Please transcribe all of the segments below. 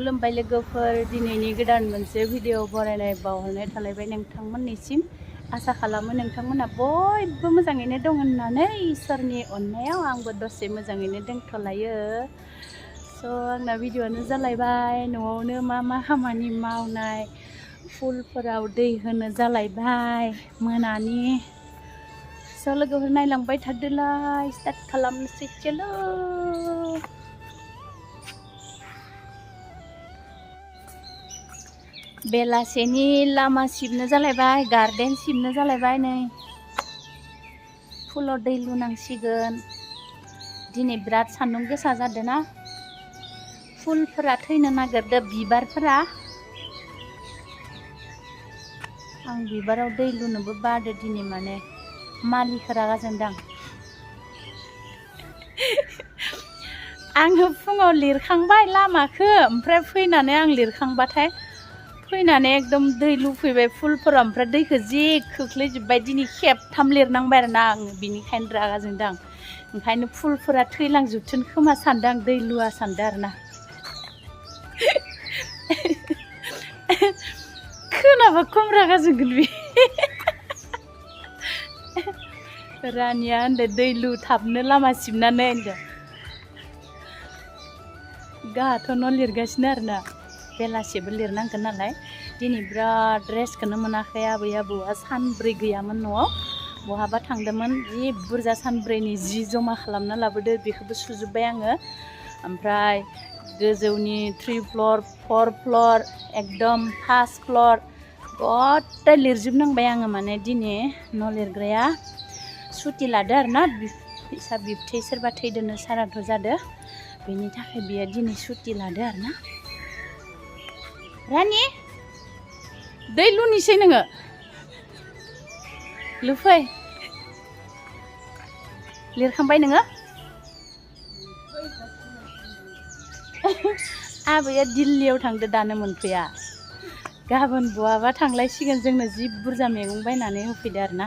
खुलुमबाय लोगोफोर दिनैनि गोदान मोनसे भिडिअ बरायनाय बावहरनाय थालायबाय नोंथांमोननिसिम आसा खालामो नोंथांमोना बयबो मोजाङैनो दं होननानै इसोरनि अननायाव आंबो दसे मोजाङैनो दोंथ'लायो स' आंना भिडिअआनो जालायबाय न'आवनो मा खामानि मावनाय फुलफोराव दै होनो जालायबाय मोनानि स' लोगोफोर नायलांबाय थादोलाय स्टार्ट खालामनोसै चलो बेलासेनि लामा सिबनो जालायबाय गार्डेन सिबनो जालायबाय नै फुलाव दै लुनांसिगोन दिनै बिराद सान्दुं गोसा जादों ना फुलफोरा थैनो नागिरदो बिबारफोरा आं बिबाराव दै लुनोबो बादो दिनै माने मालिकआ रागा जोंदां आङो फुङाव लिरखांबाय लामाखौ ओमफ्राय फैनानै आं लिरखांबाथाय फैनानै एकदम दै लुफैबाय फुलफोराव ओमफ्राय दैखौ जे खोख्लैजोब्बाय दिनै खेबथाम लिरनांबाय आरोना आं बिनिखायनो रागा जोंदां ओंखायनो फुलफोरा थैलांजोबथों खोमा सानदों आं दै लुवा सानदों आरोना खोनाबा खम रागा जोंगोन बे रानिया होनदो दै लु थाबनो लामा सिबनानै होनदो गाहाथ' न' लिरगासिनो आरोना बेलासेबो लिरनांगोन नालाय दिनै बिराद रेस्टखौनो मोनाखै आबै आबौआ सानब्रै गैयामोन न'आव बहाबा थांदोंमोन जि बुरजा सानब्रैनि जि जमा खालामना लाबोदो बेखौबो सुजोब्बाय आङो ओमफ्राय गोजौनि 3 फ्ल'र 4 फ्ल'र एकदम 1st फ्ल'र गथाय लिरजोबनांबाय आङो माने दिनै न' लिरग्राया सुटि लादो आरोना फिसा बिबथै सोरबा थैदोनो साराद जादो बेनि थाखाय बियो दिनै सुटि लादो आरोना रानि दै लुनिसै नोङो लुफै लिरखांबाय नोङो आबैया दिल्लीयाव थांदो दानो मोनफैया गाबोन बहाबा थांलायसिगोन जोंनो जि बुरजा मैगं बायनानै होफैदो आरोना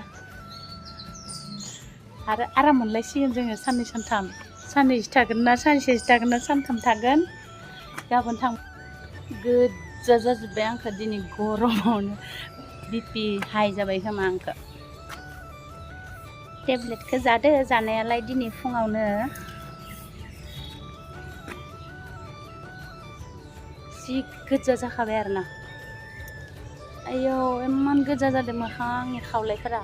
आरो आराम मोनलायसिगोन जोङो साननै सानथाम साननैसो थागोन ना सानसेसो थागोन ना सानथाम थागोन गाबोन थां गोजा जाजोब्बाय आंखौ दिनै गरमावनो बिपि हाइ जाबाय खोमा आंखौ टेब्लेटखौ जादो जानायालाय दिनै फुङावनो जि गोजा जाखाबाय आरोना आयौ इमान गोजा जादों मोखां आंनि खावलायफोरा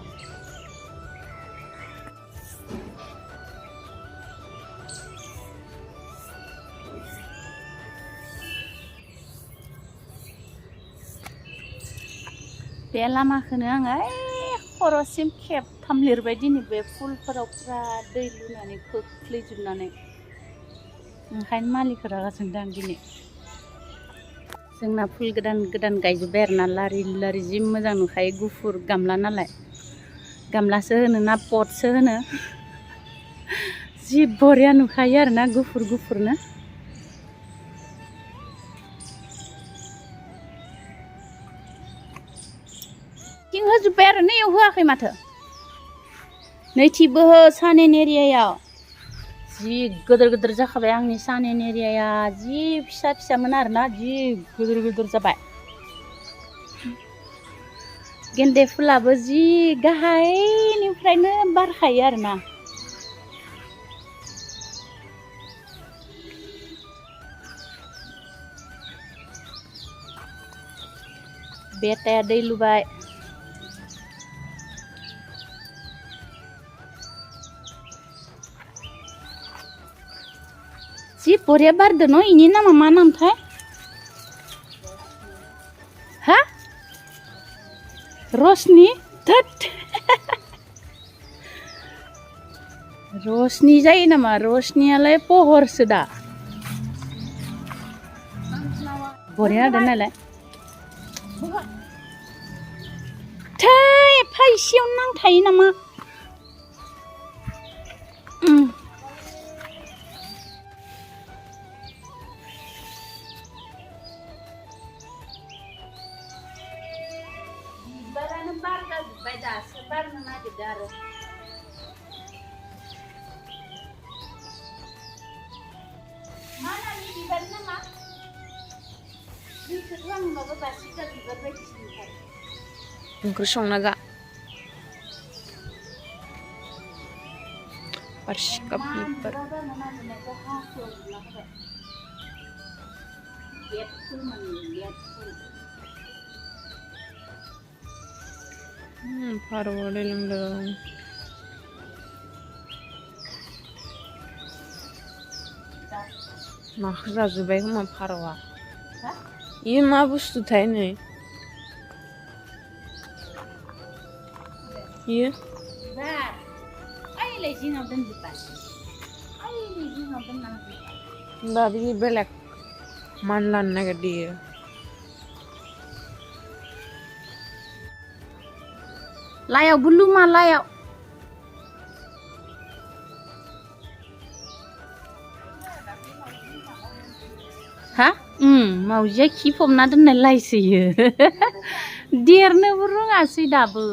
बे लामाखौनो आङो खर'सिम खेबथाम लिरबाय दिनै बे फुलफोराव पुरा दै लुनानै खोख्लैजोबनानै ओंखायनो मालिकआ रागा जोंदों आं दिनै जोंना फुल गोदान गोदान गायजोब्बाय आरोना लारि लारि जि मोजां नुखायो गुफुर गामला नालाय गामलासो होनो ना पटसो होनो जि बरिया नुखायो आरोना गुफुर गुफुरनो थिं होजोब्बाय आरो नैयाव होआखै माथो नैथिबो हो सानेन एरियायाव जि गोदोर गोदोर जाखाबाय आंनि सानेन एरियाया जि फिसा फिसामोन आरोना जि गोदोर गोदोर जाबाय गेन्दे फुलाबो जि गाहायनिफ्रायनो बारखायो आरोना बेटाया दै लुबाय जि बरिया बारदो न इनि नामा मा नामथाय हा रशनि धोत रशनि जायो नामा रशनियालाय पहरसो दा बरिया होदों नालाय थै एफा इसेयावनो नांथायो नामा बिबारानो बारगाजोब्बाय दासो बारनो नागिरदों आरो मा नामनि बिबार नामा ओंख्रि संना जा बारसिखा बिबार फारौआ दै लोंदों माखौ जाजोब्बाय खोमा फारौआ इयो मा बुस्थुथाय नै इयो होमबा बि बेलेग मानलानो नागिरदो इयो लायावबो लुमा लायाव हा मावजिया खि फबना दोननाय लायसोयो देरनोबो रोङासै दाबो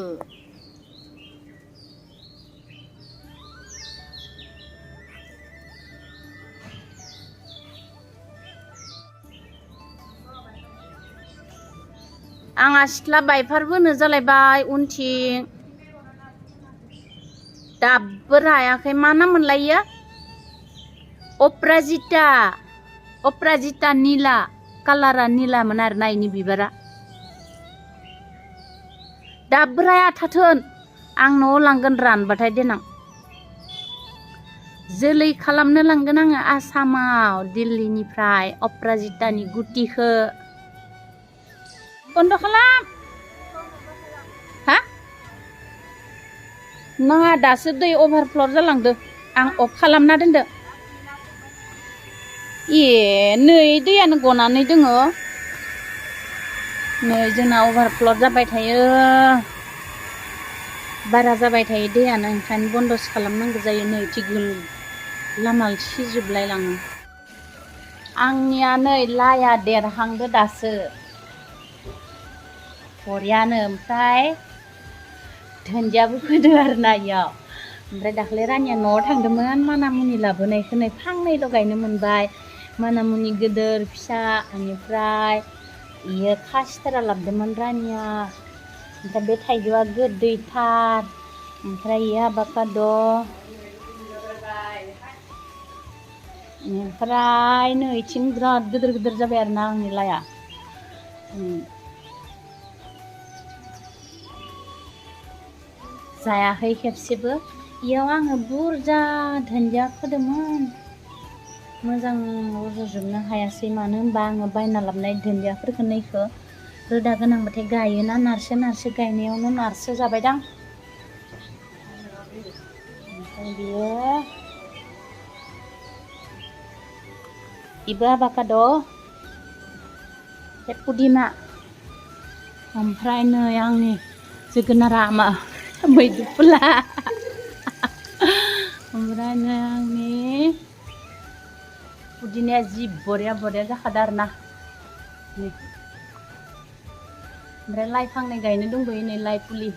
आंहा सिथ्ला बायफारबोनो जालायबाय उनथिं दाबो रायाखै मा नाम मोनलायो अपराजिता नीला कालारा नीलामोन आरो ना इनि बिबारा दाबो राया थाथोन आं न'आव लांगोन रानबाथाय देनां जोलै खालामनो लांगोन आङो आसामाव दिल्लीनिफ्राय अपराजितानि गुटिखौ बन्द खालाम हा नाङा दासो दै अभारफ्ल जालांदो आं अफ खालामना दोनदो नै दैयानो गनानै दोङो नै जोंना अभारफ्ल जाबाय थायो बारा जाबाय थायो दैयानो ओंखायनो बन्दसो खालामनांगौ जायो नै थिगुल लामा सिजोबलायलाङो आंनिया नै लाया देरहांदो दासो बरियानो ओमफ्राय धोनदियाबो फोदो आरो ना इयाव ओमफ्राय दाख्लै रानिया न'आव थांदोंमोन मानामुनि लाबोनायखौ नै फांनैल' गायनो मोनबाय मानामुनि गिदिर फिसा बेनिफ्राय इयो खासिथारा लाबोदोंमोन रानिया ओमफ्राय बे थाइजौआ गोदैथार ओमफ्राय इयो आभाकाद' ओमफ्राय नै इथिं बिराद गिदिर गिदिर जाबाय आरो ना आंनि लाया जायाखै खेबसेबो इयाव आङो बुरजा धोनदिया फोदोंमोन मोजां रज'जोबनो हायासै मानो होनबा आङो बायना लाबोनाय धोनदियाफोरखौ नैखौ रोदा गोनांबाथाय गायोना नारसो गायनायावनो नारसो जाबायदां ओमफ्राय इबो आभाकाद' बे पुदिना ओमफ्राय नै आंनि जोगोनारा मा मैदुफुला ओमफ्राय नै आंनि पुदिनाया जि बरिया जाखादो आरो ना ओमफ्राय लाइ फांनै गायनो दंबोयो नै लाइ फुलि